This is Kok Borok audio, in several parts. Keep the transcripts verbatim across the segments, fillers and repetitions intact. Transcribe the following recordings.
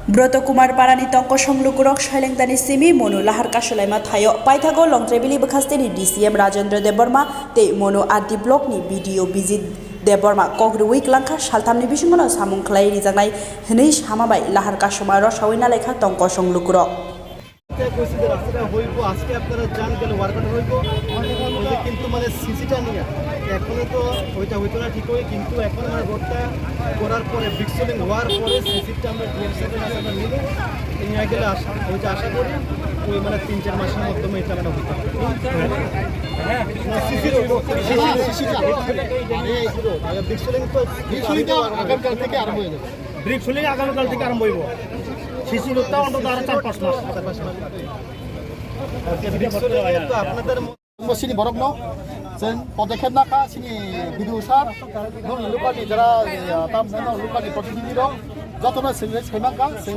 Broto Kumar Parani tongkosong lukurok Sailengtani simi Monu lahar kasulaima thaio. Paithago Longtrebili bwkhasteni D C M Rajendra Debbarma tei Monu R D blockni B D O Bijit Debbarma kok rwui klangkha, salthamni bisingono samung khlai rijaknai hwnwi sama bai lahar kasuma rosaui nalaikha tongkosong lukurok. কইছে যে রাস্তাটা হইব, আজকে আপনারা যান, গেলে work order হইব। ওই যে কিন্তু মানে সিসিটা নিয়ে এখনো তো ওইটা হইতো না ঠিক হয়ে, কিন্তু এখন মানে রোডটা করার পরে, ব্রিক সিলিং হওয়ার পরে সিসিটা আমরা ডিএম সাহেবের কাছে আমরা নিব। নিয়ে গেলে আশা, ওই যে আশা করি ওই মানে তিন চার মাসের মাধ্যমে এটা আমরা হইতে পারে। না, সিসি রোড, সিসি রোড। সিসিটা। আরে, এই রোড, আরে, ব্রিক সিলিং তো ব্রিক সিলিং তো আগামীকাল থেকে আরম্ভ হয়ে যাবে। ব্রিক সিলিং আগামীকাল থেকে আরম্ভ হইব। সিসি রোডটা অন্তত আরো চার পাঁচ মাস। চার পাঁচ মাস। Sini borok no, sen podekep naka sini bidu sar, no lokal ni jara tam no lokal ni protinidhi rok, joto no sen sen mangka sen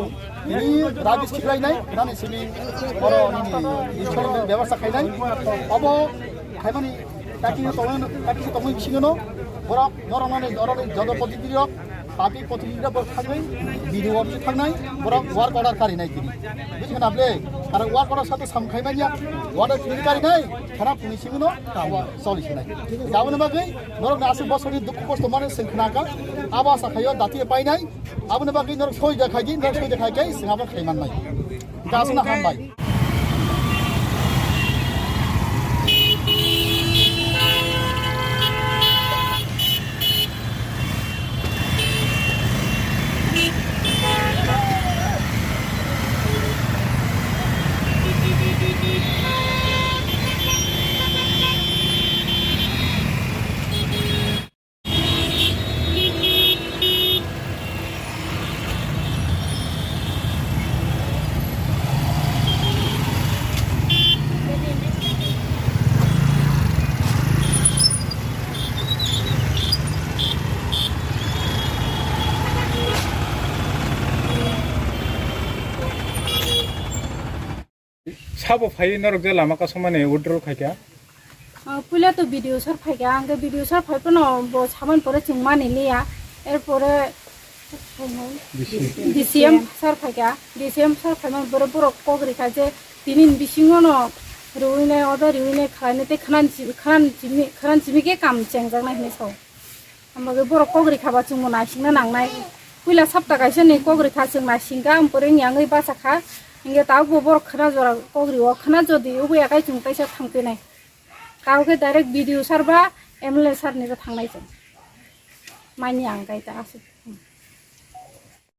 ini rabis khiklai nai, nani sini oro nini insurance bebasta khainai, obo khaimani taki tongwi taki tongwi bisingo no, borok norok nani norok ni joto protinidhi rok, Public protinidhi rok thangwi B D O office thangnai, borok work order karinai tini. Buji khna ble, aro work order sato samkhai manya, order tini karinai, khana phunui simi no, choli sinai. Aboni bagwi, norok na aswk bosori dukhu kosto mane sing khna ka, abo asa khayo dati painai, aboni bagwi norok soi da khaidi, norok soi da khai kai, sing abo khai mannai. Hingke aswkno hambai. Sabo phaiwi norok je lama kasumani withdrawal khaikha? Ah, puila to B D O sir phaikha, ang khe B D O sir phai phano bo samani pore chwng mani liya, er pore D C M. D C M sir phaikha, D C M sir phaimani pore borok kok rikha je tini ni bisingo no riwinai, oda riwinai khlainai tei khna simi, khna simi, khna simi khe kam chengjaknai hinwi sao. Ang bagwi borok kok rikha ba chwngbo naisingna nangnai. Puila sapta kaisa ni kok rikha chwng naisingkha, ang pore wngya wngwi bachakha. Hinkhe tabukbo borok khwna jora kok rio, khwna jodi wngya khe chwng teisa thangphinai. Kabo khe direct B D O sir ba M L A sir ni bo thangnai chwng. Mani ang khe ta aswk.